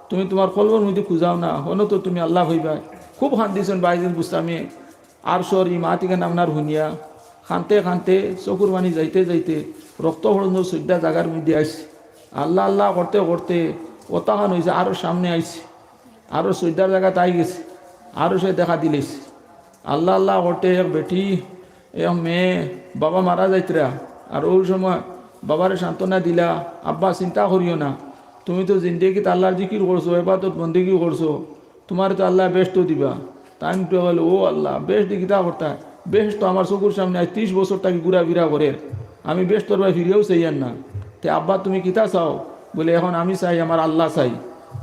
তুমি তুমার কলবর মধ্যে খুঁজাও না, হনো তো তুমি আল্লাহ পাইবায়।" খুব কান্দিছইন বায়েজিদ বুস্তামিয়ে। আরশর ই মাত ইখান আপনার হুনিয়া কানতে কানতে চকুর পানি যাইতে যাইতে রক্ত পর্যন্ত সইজদা জাগার মধ্যে আইছে। আল্লাহ আল্লাহ করতে করতে অতাখান অইছে, আরশ সামনে আইছে, আরশ সইজদার জাগাত আইগেছে, আরশে দেখা দিলাইছে। আল্লাহ আল্লাহ করতে এক বেটি, এক মেয়ে, বাবা মারা যাইতরা, আর অউ সময় বাবারে সান্ত্বনা দিলা, "আব্বা চিন্তা করিও না, তুমি তো জিন্দেগিত আল্লাহর জিকির করছো, ইবাদত বন্দেগি করছো, তুমারে তো আল্লায় বেহেস্ত দিবা।" তাইন উঠিয়া কইলা, "ও আল্লাহ, বেহেস্ত দি কিতা করতায়? বেহেস্ত তো আমার চকুর সামনে আইজ ত্রিশ বছর থাকি ঘুরাফিরা করের, আমি বেহেস্তর বায় ফিরিয়াও চাইয়ার না। তে আব্বা তুমি কিতা চাও?" বুলে, "এখন আমি চাই, আমার আল্লাহ চাই।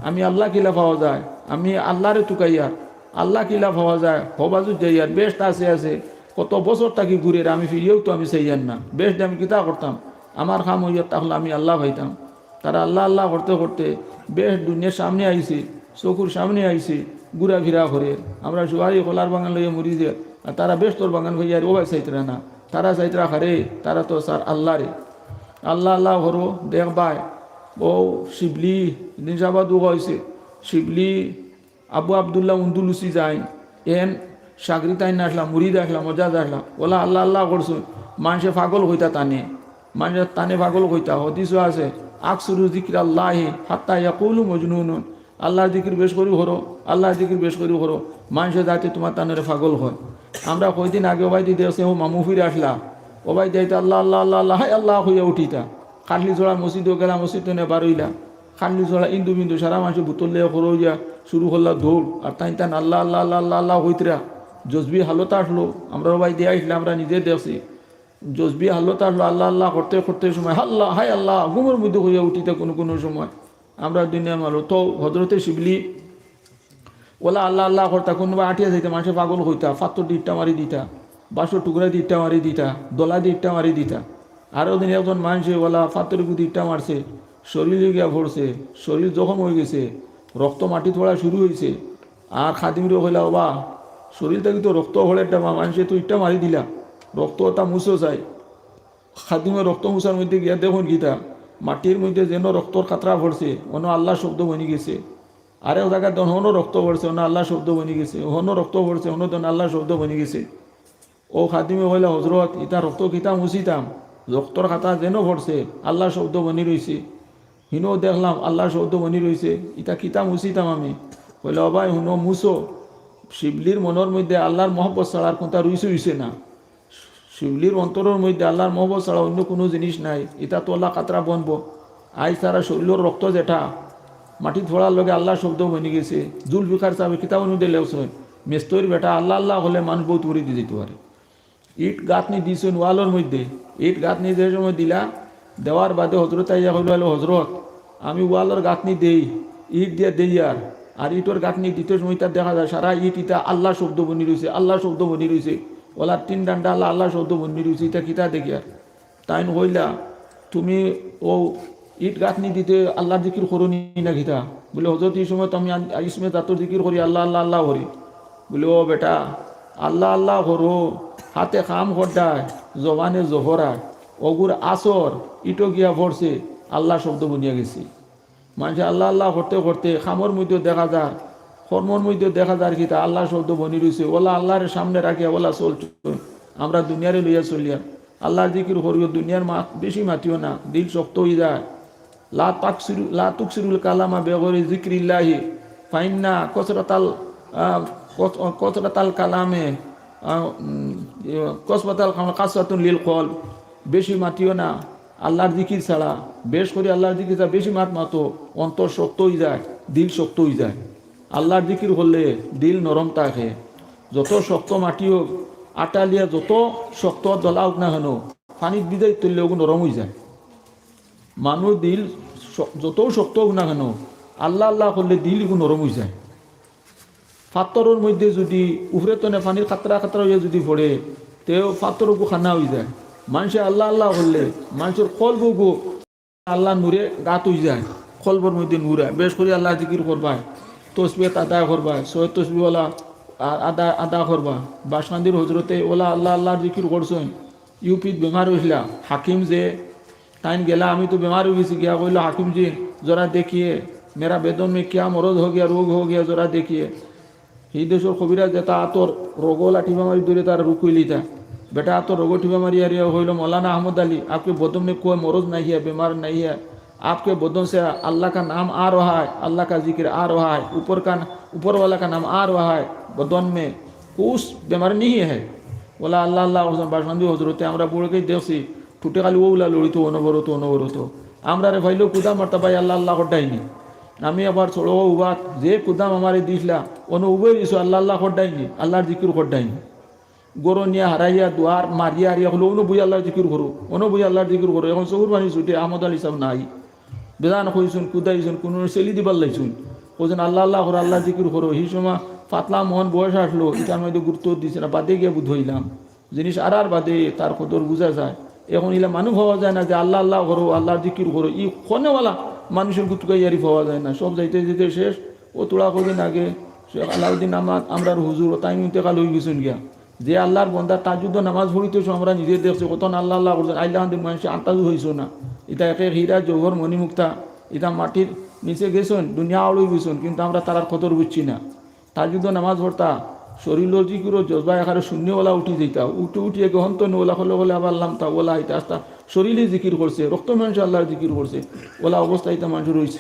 আমি আল্লাহ কিলা পাওয়া যায়, আমি আল্লাহরে তুকাইয়ার, আল্লাহ কিলা পাওয়া যায়, হবাজুত যাইয়ার, বেহেস্ত আছে আছে, কত বছর থাকি ঘুরের, আমি ফিরিয়াও তো আমি চাইয়ার না, বেহেস্ত দি আমি কিতা করতাম? আমার কাম অইয়া থাকলো আমি আল্লাহ পাইতাম।" তারা আল্লাহ আল্লাহ করতে করতে বেহেস্ত দুনিয়ার সামনে আইছে, চকুর সামনে আইছে, ঘুরাফিরা করের। আমরা সবাই কলার বাগান লইয়া মরি যাই, আর তারা বেহেস্তর বাগান পাইয়ার অবায় চাইতরা না, তারা চাইতরা কারে, তারা তো চার আল্লাহরে। আল্লাহ আল্লাহ করো, দেখবায়, অউ শিবলি, দিন সাবাদু কইছে, শিবলি আবু আব্দুল্লাহ উন্দুলুসি যাইন, এন সাগরিত আইন আছলা, মুরিদ আছলা, মজাজ আছলা, অলা আল্লাহ আল্লাহ করছইন, মানষে পাগল কইতা তানে, মানষে তানে পাগল কইতা। হাদিসো আছে, "আকসিরু যিকরাল্লাহি হাত্তা ইয়াকুলু মজনুনুন।" আল্লাহর জিকির বেশ করি করো, আল্লাহর জিকির বেশ করি করো, মানষে যাতে তুমার তানরে পাগল কয়। আমরা কয়দিন আগে অবায়দি দেখছি, অউ মামু পীর আছলা, অবায়দি আইতা আল্লাহ আল্লাহ আল্লাহ আল্লাহ, হায় আল্লাহ কইয়া উঠিতা। কাটলিছড়া মসজিদো গেলা, মসজিদ থনে বারইলা, কাটলিছড়া ইন্দু বিন্দু সারা মানষে বোতল লইয়া খরো অইয়া শুরু করলা দৌড়, আর তাইন তান আল্লাহ আল্লাহ আল্লাহ আল্লাহ আল্লাহ কইতরা। জজবি হালত আসলো, আমরা বায়দি আইসলে আমরা নিজে দেখছি, জজবি হালত আসলো, আল্লাহ আল্লাহ করতে করতে সময় আল্লাহ, হায় আল্লাহ, ঘুমর মধ্যে হইয়া উঠিতা কোনো কোনো সময়। আমরা দুনিয়ার মানুষ তো হজরতে শিবলি ওলা আল্লাহ আল্লাহ করতা, কোনোবা আটিয়া যাইতা, মানষে পাগল কইতা, ফাত্তর দি ইট্টা মারি দিতা, বাঁশর টুকরা দি ইট্টা মারি দিতা, দলা দি ইট্টা মারি দিতা। আরো দিন একজন মানষে ওলা ফাত্তর গুদি ইট্টা মারছে, শরীল গিয়া পড়ছে, শরীল জখম অইগেছে, রক্ত মাটিত পড়া শুরু অইছে। আর খাদিমরে কইলা, "ওবা, শরীল থাকি তো রক্ত পড়ের ডাবা, মানষে তো ইট্টা মারি দিলা, রক্ত অতা মুছো চাই।" খাদিমে রক্ত মুছার মধ্যে গিয়া দেখইন কিতা, মাটির মধ্যে যেন রক্তর কাতরা পড়ছে, অনো আল্লাহ শব্দ বনি গেছে। আরেক জাগাত দেখইন হনো রক্ত পড়ছে, অনো আল্লাহ শব্দ বনি গেছে, হনো রক্ত পড়ছে, হনো দেখইন আল্লাহ শব্দ বনি গেছে। অউ খাদিমে কইলা, "হজরত, ইতা রক্ত কিতা মুছিতাম? রক্তর কাতরা যেন পড়ছে, আল্লাহ শব্দ বনি রইছে। হিনো দেখলাম আল্লাহ শব্দ বনি রইছে, ইতা কিতা মুছিতাম আমি?" কইলা, "ওবায় হুনো, মুছো, শিবলির মনর মধ্যে আল্লাহর মহব্বত ছাড়া আর কুনতা রইছে অইছে না।" শিবলির অন্তরর মধ্যে আল্লাহর মহব্বত ছাড়া অন্য কুনু জিনিস নাই। ইতা তো আল্লাহ কাতরা বনবো। আইজ তারা শরীলর রক্ত যেটা মাটিত পড়ার লগে আল্লাহ শব্দ বনি গেছে। জুলফিকার সাহেব কিতাবর মধ্যে লেখছইন, মেস্তইর বেটা আল্লাহ আল্লাহ করলে মানুষ বউত উড়ি দি যাইতো পারে। ইট গাঁথনি দিছইন ওয়ালর মধ্যে, ইট গাঁথনি যে সময় দিলা, দেওয়ার বাদে হজরত আইয়া কইলো, "হলো হজরত, আমি ওয়ালর গাঁথনি দেই, ইট দিয়া দেই আর, আর ইটর গাঁথনি দিতে সময় ইতা দেখা যায় সারা ইট ইতা আল্লাহ শব্দ বনি রইছে, আল্লাহ শব্দ বনি রইছে, ওলা তিন ডান্ডা আল্লাহ আল্লাহ শব্দ বনি রইছে, ইতা কিতা দেখিয়ার?" তাইন কইলা, "তুমি অউ ইট গাঁথনি দিতে আল্লাহর জিকির করো নি না কিতা?" বলে, "হজরত, ই সময় তো আমি আন-, ইসমে জাতর জিকির করি, আল্লাহ আল্লাহ আল্লাহ করি।" বলে, "ও বেটা, আল্লাহ আল্লাহ করো, হাতে কাম কররায়, জবানে জহরায়, অগুর আসর ইটো গিয়া পড়ছে, আল্লাহ শব্দ বনিয়া গেছে।" মানষে আল্লাহ আল্লাহ করতে করতে কামর মধ্যে দেখা যার, কর্মর মধ্যে দেখা যার কিতা আল্লাহ শব্দ বনি রইছে, ওলা আল্লাহরে সামনে রাখিয়া ওলা চলছইন। আমরা দুনিয়ারে লইয়া চলিয়ার, আল্লাহর জিকির করিও, দুনিয়ার মাত বেশি মাতিও না, দিল শক্ত অইযায়। লা তাকসিরু-, লা তুকসিরুল কালামা বেগরি জিকরিল্লাহি, ফাইন্না কসরাতাল, আহ, কস-, কসরাতাল কালামে, আহ, উম, ইয়ে, কসরাতাল কালামে কাসওয়াতুন লিল কলব। বেশি মাতিও না আল্লাহর জিকির ছাড়া, বেশ করি আল্লাহর জিকির ছাড়া বেশি মাত মাতো, অন্তর শক্ত অইযায়, দিল শক্ত অইযায়। আল্লাহর জিকির করলে দিল নরম থাকে। যত শক্ত মাটি হোক, আটালিয়া যত শক্ত দলা হোক না কেন, পানিত ভিজাই তুললে অগু নরম অইযায়। মানুষ দিল শ-, যত শক্ত হোক না কেন, আল্লাহ আল্লাহ করলে দিল ইগু নরম অইযায়। ফাত্তরর মধ্যে যুদি উপরে তনে পানির কাতরা কাতরা অইয়া যুদি পড়ে, তেও ফাত্তর অগু কানা অইযায়। মানষে আল্লাহ আল্লাহ করলে মানষর কলব অগু আল্লাহর নূরে গাত অইযায়, কলবর মধ্যে নূর আয়। বেশ করি আল্লাহর জিকির করবায়, তসবিহাত আদায় করবায়, সৈয়দ তসবিওয়ালা আ-, আদা-, আদা করবা। বাসকান্দির হজরতে ওলা আল্লাহ আল্লাহর জিকির করছইন, ইউপিত বেমার অইছলা, হাকিম যে তাইন গেলা, "আমি তো বেমার অইগেছি।" গিয়া কইলো, "হাকিম জি, জরা দেখিয়ে, মেরা বেদন মে কিয়া মরজ হো গিয়া, রোগ হো গিয়া, জরা দেখিয়ে।" হি দেশর কবিরাজ যেতা আতর রোগ অলা টিপা মারি ধরে তার রুকুইলিতা। বেটা আতর রোগ টিপা মারি আর ইয়া কইলো, "মৌলানা আহমদ আলী, আপকে বদন মে কোই মরজ নাহি হ্যায়, বেমার নাহি হ্যায়। আপকে বদন সে আল্লাহ কা নাম আ রহা হ্যায়, আল্লাহ কা জিকির আ রহা হ্যায়, উপর কা, উপর ওয়ালা কা নাম আ রহা হ্যায়, বদন মে কুছ বেমার নাহি হ্যায়।" ওলা আল্লাহ আল্লাহ করছইন, বাসকান্দি হজরতে আমরা বুড়োকেই দেখছি, ঠুটে খালি ওলা লড়িতো অনবরত, অনবরত। আমরারে পাইলেও কুদা মারতা, ভাই আল্লাহ আল্লাহ করডাইনি। আমি আবার চড়ো উবাত, যে কুদাম আমারে দিছলা, অনো উবাই দিছো, আল্লাহ আল্লাহ করডাইনি, আল্লাহর জিকির করডাইনি। গরু নিয়া হারাইয়া দুয়ার মারিয়া হারিয়া কইলো, "অনো বই আল্লাহর জিকির করো, অনো বই আল্লাহর জিকির করো।" এখন চকুর পানি ছুটে, আহমদ আলী সাহেব নাই। বেজান কইছইন, কুদাইছইন, কুনু সেলি দিবার লাইছইন। কইছইন, "আল্লাহ আল্লাহ করো, আল্লাহর জিকির করো।" হি সময় পাতলা মন বয়স আসলো, ইটার মধ্যে গুরুত্ব দিছে না, বাদে গিয়া বুঝ অইলাম। জিনিস আরার বাদে তার কদর বুঝা যায়। এখন ইলা মানুষ পাওয়া যায় না যে আল্লাহ আল্লাহ করো, আল্লাহর জিকির করো। ই কনেওয়ালা মানুষর গুতুকা ইয়ারি পাওয়া যায় না। সব যাইতে যাইতে শেষ। অউ থুড়া কয়দিন আগে শেখ আলাউদ্দিন আহমদ আমরার হুজুর, তাইন ইন্তেকাল অইগেছইন গিয়া। যে আল্লাহর বন্দা তাহাজ্জুদর নামাজ পড়িতে সময় আমরা নিজে দেখছি, কতন আল্লাহ আল্লাহ করছইন। আইলা হান্দির মানষে আন্তাজও অইছো না। ইতা একে হীরা, জওহর, মণিমুক্তা, ইতা মাটির নিচে গেছইন, দুনিয়া আড় অইগেছইন, কিন্তু আমরা তারার কদর বুঝছি না। তাহাজ্জুদর নামাজ পড়তা, শরীলর জিকিরর জজবা একেবারে শূন্য ওলা উঠি যাইতা, উঠি উঠি একে হন্তন ওলা হলে হলে আবার লামতা ওলা আইতা আস্তা, শরীলে জিকির করছে, রক্ত মাংসে আল্লাহর জিকির করছে, ওলা অবস্থা ইতা মানষর অইছে।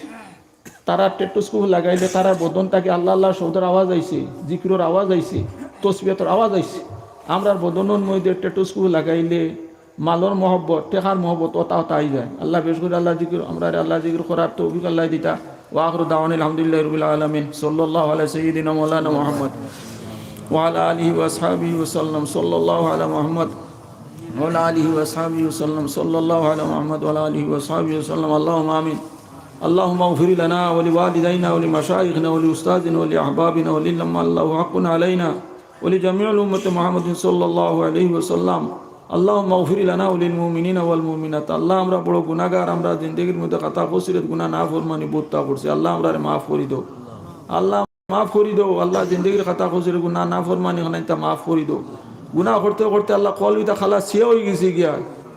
তারার টেটোস্কোপ লাগাইলে তারার বদন থাকি আল্লাহ আল্লাহ শব্দর আওয়াজ আইছে, জিকিরর আওয়াজ আইছে, তসবিহাতর আওয়াজ আইছে। আমরার বদনর মধ্যে টেটোস্কোপ লাগাইলে মালর মহব্বত, টেকার মহব্বত, অতা অতা আইযায়। আল্লাহ বেশ করি আল্লাহর জিকির, আমরারে আল্লাহর জিকির করার তৌফিক আল্লায় দিতা। ওয়া আখিরু দাওয়ানা আলহামদুলিল্লাহি রাব্বিল আলামিন। সাল্লাল্লাহু আলা সাইয়্যিদিনা মাওলানা মুহাম্মদ। وعلى آله وأصحابه وسلم. صلى الله على محمد وعلى آله وأصحابه وسلم. صلى الله على محمد وعلى آله وأصحابه وسلم. اللهم آمين. اللهم اغفر لنا ولوالدينا ولمشايخنا ولأستاذنا ولأحبابنا ولمن له حق علينا ولجميع أمة محمد صلى الله عليه وسلم. اللهم اغفر لنا وللمؤمنين والمؤمنات. আল্লাহ, আমরা বড় গুনাগার, আমরা জিন্দেগির মধ্যে খাতা কসুরে গুনা নাফরমানি বউততা করছি। আল্লাহ, আমরারে মাফ করি দেও। আল্লাহ, মাফ করি দেও। আল্লাহ, জিন্দেগির খাতা কসুরে গুনা নাফরমানি খানাইতা মাফ করি দেও। গুনা করতে করতে আল্লাহ কলবিতা খালা সিয়া অইগেছে গিয়া,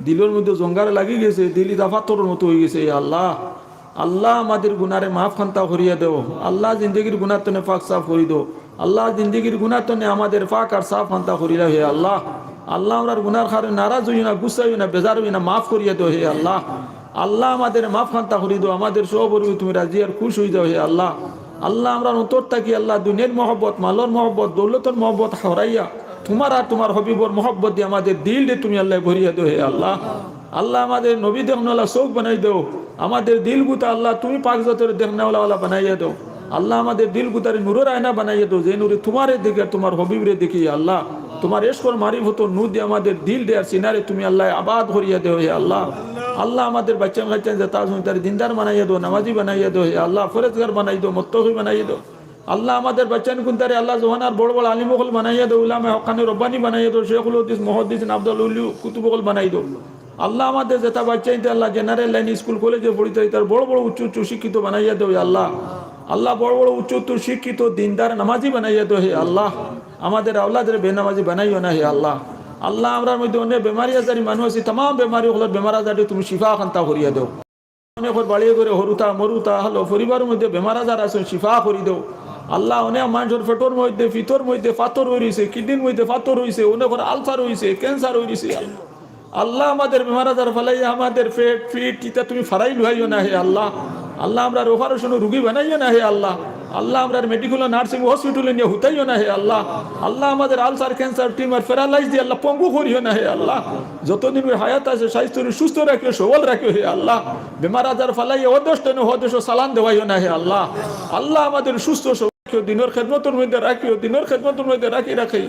দিলর মধ্যে জঙ্গার লাগি গেছে, দিল ইতা পাথরর মতো অইগেছে। ইয়া আল্লাহ, আল্লাহ, আমাদের গুনারে মাফ খান্তা করিয়া দেও। আল্লাহ, জিন্দেগির গুনা তনে পাক সাফ করি দেও। আল্লাহ, জিন্দেগির গুনা তনে আমাদের পাক আর সাফ খান্তা করিলাও হে আল্লাহ। আল্লাহ, আমরার গুনার কারণে নারাজ অইও না, গুসা অইও না, বেজার অইও না, মাফ করিয়া দেও হে আল্লাহ। আল্লাহ, আমাদের মাফ খান্তা করি দেও, আমাদের সবর তুমি রাজি আর খুশ অইযাও হে আল্লাহ। আল্লাহ, আমরার অন্তর থাকি আল্লাহ দুনিয়ার মহব্বত, মালর মহব্বত, দৌলতর মহব্বত হারাইয়া তুমার আর তুমার হাবিবর মহব্বত দিয়া আমাদের দিলরে তুমি আল্লাহ ভরিয়া দেও হে আল্লাহ। আল্লাহ, আমাদের নবী দেখনেওয়ালা চউখ বানাই দেও। আমাদের দিলগুতা আল্লাহ তুমি পাক জাতরে দেখনেওয়ালা বানাইয়া দেও। আল্লাহ, আমাদের দিলগুতারে নূরর আয়না বানাইয়া দেও, যে নূরে তুমারে দেখি আর তুমার হাবিবরে দেখি আল্লাহ। তুমার ইশকর মারিফতর নূর দিয়া আমাদের দিলরে আর সিনারে তুমি আল্লাহ আবাদ করিয়া দেও হে আল্লাহ। আল্লাহ, আমাদের বাচ্চাইন কাচ্চাইন যেতা আছইন তারে দিনদার বানাইয়া দেও, নামাজি বানাইয়া দেও হে আল্লাহ, পরহেজগার বানাই দেও, মুত্তাকি বানাইয়া দেও। আল্লাহ, আমাদের বাচ্চাইন কুনতারে আল্লাহ জমানার বড় বড় আলিম অকল বানাইয়া দেও, উলামায়ে হক্কানি রব্বানি বানাইয়া দেও, শেখুল হাদিস, মুহাদ্দিসিন, আফজাল আউলিয়া, কুতুব অকল বানাই দেও। আল্লাহ, আমাদের যেতা বাচ্চাইন তে আল্লাহ general line স্কুল কলেজে পড়িতা, ইতার বড় বড় উচ্চ উচ্চ শিক্ষিত বানাইয়া দেও হে আল্লাহ। আল্লাহ, বড় বড় উচ্চ উচ্চ শিক্ষিত দিনদার নামাজি বানাইয়া দেও হে আল্লাহ। আমাদের আওলাদরে বেনামাজি বানাইও না হে আল্লাহ। আল্লাহ, আমরার মধ্যে অনেক বেমারি আজারি মানুষ আছি, তামাম বেমারি অকলর বেমার আজাররে তুমি শিফা খান্তা করিয়া দেও। অনেকর বাড়ি ঘরে হুরুতা মরুতা হালো পরিবারর মধ্যে বেমার আজার আছইন, শিফা করি দেও। আল্লাহ, অনেক মানষর পেটর মধ্যে, পিতর মধ্যে পাথর অই রইছে, কিডনির মধ্যে পাথর অইছে, অনেকর ulcer অইছে, cancer অই রইছে। আল্লাহ, আমাদের বেমার আজার ফালাইয়া আমাদের পেট, পিঠ, ইতা তুমি ফাড়াই লুয়াইও না হে আল্লাহ। আল্লাহ, আমরারে operation রুগী বানাইও না হে আল্লাহ। আল্লাহ, আমরারে medical nursing hospital নিয়া হুতাইও না হে আল্লাহ। আল্লাহ, আমাদের ulcer, cancer, tumor, paralyse দিয়া আল্লাহ পঙ্গু করিও না হে আল্লাহ। যতদিন অউ হায়াত আছে, স্বাস্থ্য সুস্থ রাখিও, সবল রাখিও হে আল্লাহ। বেমার আজার ফালাইয়া অউ দেশ তনে অউ দেশো চালান দেওয়াইও না হে আল্লাহ। আল্লাহ, আমাদের সুস্থ সবল রাখিও, দিনর খেদমতর মধ্যে রাখিও, দিনর খেদমতর মধ্যে রাখি রাখি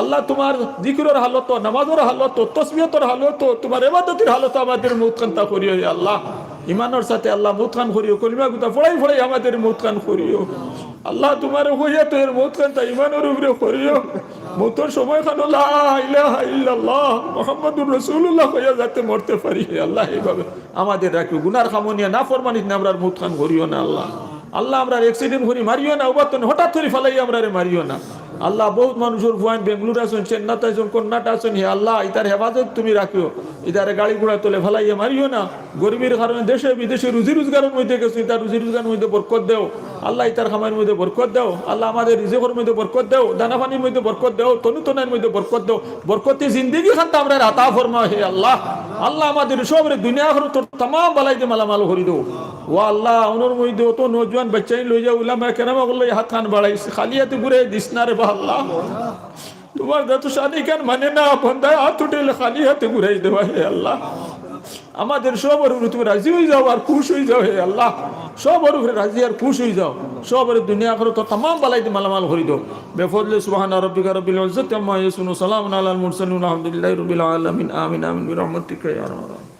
আল্লাহ, তুমার জিকিরর হালতো, নামাজর হালতো, তসবিহতর হালতো, তুমার ইবাদতির হালতো আমাদের মউত খান্তা করিও হে আল্লাহ। ইমানর সাথে আল্লাহ মউত খান করিও, কলিমা গুতা পড়াই পড়াই আমাদের মউত খান করিও। আল্লাহ, তুমারে কইয়া তো এর মউত খান্তা ইমানর উপরে করিও। মউতর সময় খানো লা ইলাহা ইল্লাল্লাহ মুহাম্মাদুর রাসূলুল্লাহ কইয়া যাতে মরতে পারি হে আল্লাহ। এইভাবে আমাদের রাখিও, গুনার কামো নিয়া নাফরমানিত নিয়া আমরার মউত খান করিও না আল্লাহ। আল্লাহ, আমরারে accident করি মারিও না, অউ বাত তনে হঠাৎ করি ফালাই আমরারে মারিও না। আল্লাহ, বউত মানুষর ফুয়াইন বেঙ্গালুরু আছইন, চেন্নাইত আছইন, কর্ণাটক আছইন, হে আল্লাহ, ইতার হেফাজত তুমি রাখিও। ইতারে গাড়ি ঘোড়া তলে ফালাইয়া মারিও না। গরিবির কারণে দেশে বিদেশে রুজি রোজগারর মধ্যে গেছইন, ইতার রুজি রোজগারর মধ্যে বরকত দেও। আল্লাহ, ইতার কামাইর মধ্যে বরকত দেও। আল্লাহ, আমাদের রিজিকর মধ্যে বরকত দেও, দানা পানির মধ্যে বরকত দেও, তনু তনাইর মধ্যে বরকত দেও। বরকতি জিন্দেগি খান্তা আমরারে আতা ফরমাও হে আল্লাহ। আল্লাহ, আমাদের সবরে দুনিয়া আখিরাতর তামাম বালাই দি মালামাল করি দেও। ও আল্লাহ, অনর মধ্যে অত নওজোয়ান বাচ্চাইন লইয়া উলামায়ে কেরাম অকল লইয়া হাত খান বাড়াইছে, খালি হাতে ঘুরাই দিস না রে বা আল্লাহ। তুমার জাত শান ইখান মানে না, বন্দায় হাত উঠাইলে খালি হাতে ঘুরাই দেওয়া হে আল্লাহ। আমাদের সবর উপরে তুমি রাজি অইযাও আর খুশ অইযাও হে আল্লাহ। সবর উপরে রাজি আর খুশ অইযাও। সবরে দুনিয়া আখিরাতর তামাম বালাই দি মালামাল করি দেও। بفضل سبحان ربك رب العزة عما يصفون وسلام على المرسلين والحمد لله رب العالمين. آمين، آمين برحمتك يا أرحم الراحمين.